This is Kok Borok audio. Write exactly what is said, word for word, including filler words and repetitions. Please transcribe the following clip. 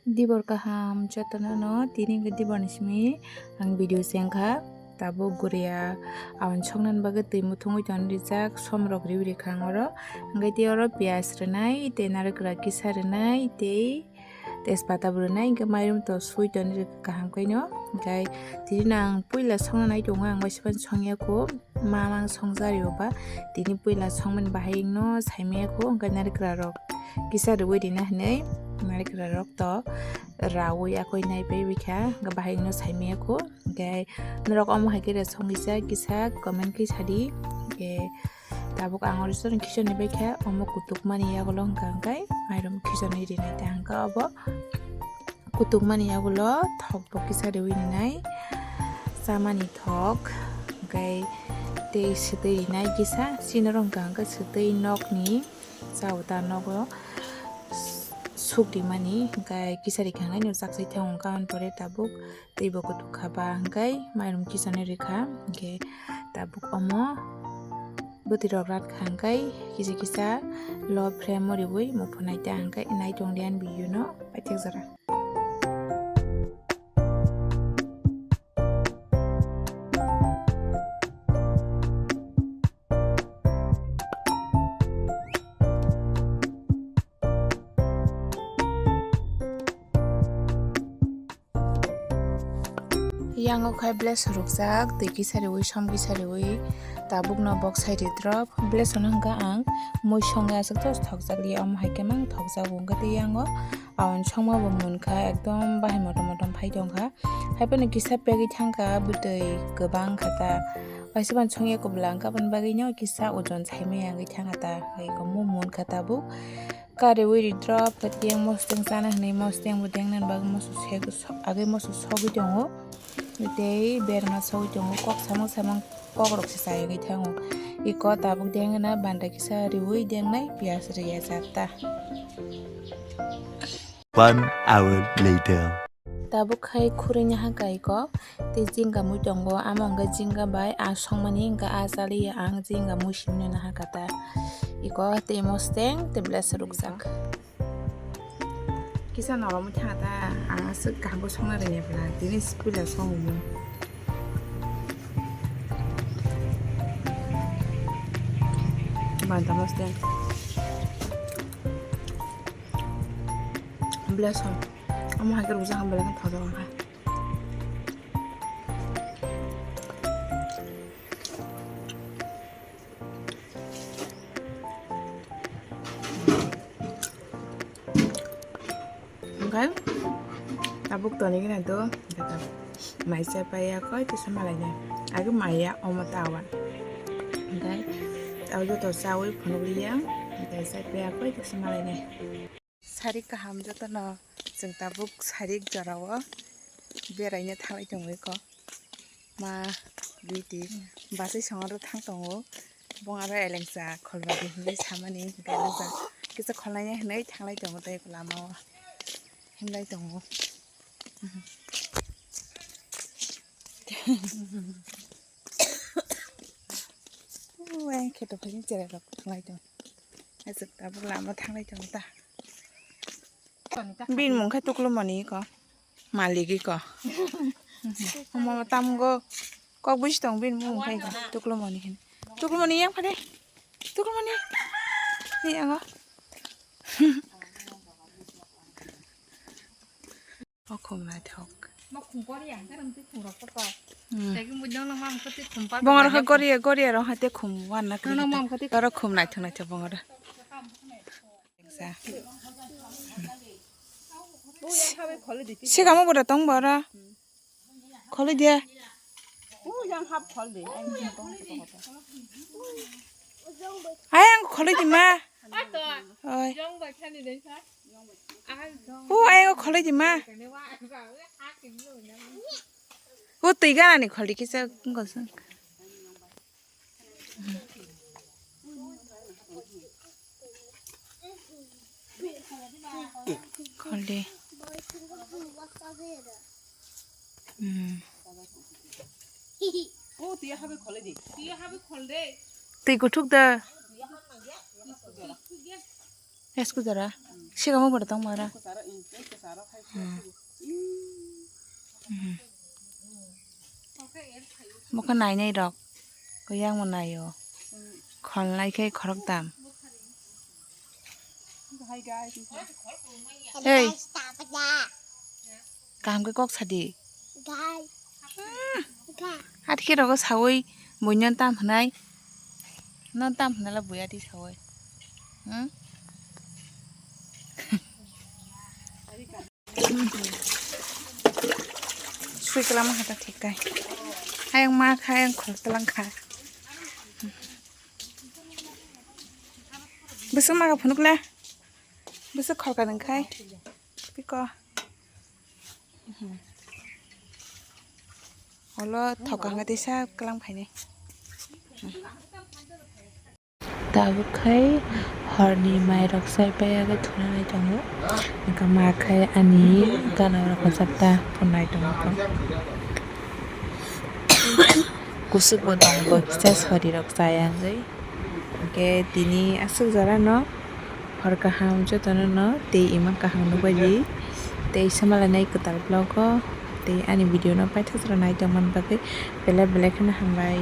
Dibor kaham jotono no, tini hwnkhe diborni simi ang video se wngkha. Tabuk guriya aboni soknani bagwi twi muthungwi tongwi rijak, somrok riwi rikha ang oro. Hwnkhe tei oro piyaj rwnai, tei narikra kisa rwnai, tei tejpata bo rwnai, hwnkhe mairum to sui tongwi rikha kaham khaino. Hwnkhe tini no ang puila songna nai tongo, ang waisa phano songya kho. Mamang songjario ba tini puila songmani bahai no saimaya kho, hwnkhe narikra rok kisa rwui rina hinui narikra rok to raui akoi nai pai bikha, hwnkhe bahai no saimaya kho. Hwnkhe norok omo hai khe songwi sa kisa comment khe sadi. Hwnkhe tabuk ang oro khichon ni baikha, omo kutuk mani yagulo hwnkha hwnkhe mairum khichon ni rinai ta hwnkha obo. Kutukmani yagulo thok bo kisa riwi rinai, chamani thok, hwnkhe tei swtwi rinai kisa, chini oro hwnkha hwnkhe swtwi nokni chao ta nogo suk rimani, hwnkhe kisa rikha hwnkhe no chakchai thango, hwnkhe aboni pore tabuk twi bo kutuk kha ba hwnkhe mairum kisa no rikha, hwnkhe tabuk omo bwtwi rok rat kha hwnkhe kisa kisa low flame o riwi muphunai ta hwnkhe nai tong liya ani video no paithak jora. Yango khai bleso rukjak, twi kisa riwi, som kisa riwi, tabukno bok sai ri drop. Blesono hwnkha ang mui songwi aswk thokjak liya, omo hai khe mang thokjago. Hwnkhe tei yango aboni songma bo munkha, ekdom bahai motom motom phai tongkha. Haiphano kisa pegwi thangkha bwtwi kwbang kha ta. Waisa phano songya kubla hwnkha, aboni bagwino kisa ojon saimaya wngwi thangkha ta. Hai eko mui munkha tabuk. Kariwi ri drop khe tiyang mosteng chana hinwi mosteng bo dengnani bagwi moso sek-, so-, agwi moso sogwi tongo. Tei berma sogwi tongo, kok samung samung kokrok se chaywi thango. Iko tabuk dengna banda kisa riwi dengnai piyaj riyajak ta. One hour later. Tabuk khai khurui naha kha iko, tei jinga mui tongo, amo hwnkhe jinga bai a songmani hwnkhe a chaliya ang jinga mui simi naha kha ta. Iko tei mosteng tei blesa rukjak. Kisa nolo mui thanga ta, ang aswk kaham khe songna rwngya bwla, tini puila songo mui. Banta mosteng. Blesa. Omo hai khe rwjak ang belai kheno thajak wngkha. Hwnkhe tabuk toni gana do, mai chai paiya koi tesa malai nai. Age maiya omo tawa. Hwnkhe tao joto chawi phunukliya, hwnkhe chai paiya koi tesa malai nai. Sarik kaham jotono, chwng tabuk sarik jorao beraina thanglai tongo eko. Ma duty bachai songaro thang tongo. Bong aro elengsa kholbadi hinwi samani, elengsa kisa kholnaina hinwi thanglai tongo tei eko lamao himlai tongo. Uang kheto phai cherai rok thanglai tongo. Aswk tabuk lama thanglai tongo ta. Bini mung khe Tuklumoni ko. Malik ko. Omo tamgo kok buji tong bini mung khe ko. Tuklumoni hin. Tuklumoni yang phade. Tuklumoni. Ni ango. O khum naithok. Hmm. Bongor kha goriya, goriya rok hate khum wan na kri. Oro khum naithok naithok bongor. Sikamo bwrwi tong bwrwi. Kholi dia. Ai ang kholi di ma. Oi. O ai ang kholi di ma. O twi gana ni kholi kisa ngosong. Khol di. Hmm. Twi kuthuk da. Esko jora. Siga mo bwrwi tong mara. Bokha nainai rok. Kuyang mo naio. Kholnai khe khorok tam. Hey. Kaham khe kok sadi. Guys. Guys. Atike rogo sawi bui non tam hwnai. Non tam hwnala bui ati sawi. Hmm? Sui kelama hata thik kai. Hayang ma kha, hayang khol telang kha. Besok ma ka phunuk le. Besok khol ka nang khai. Piko. Olo thoka hwnga tei sa klang phainai. Tabuk khai horni mai rok sai paiya khe thunani tongo. Hwnkhe ma khai ani gana rok kwchak ta phunai tongo. Kusuk bo tongo, kisa sori rok chaya wngwi. Hwnkhe tini aswk jora no hor kaham jotono no tei ima kaham nukbaidi tei swmalainai kwtal vlog o tei ani video no paithak jora nai tongmani bagwi belai belai kheno hambai.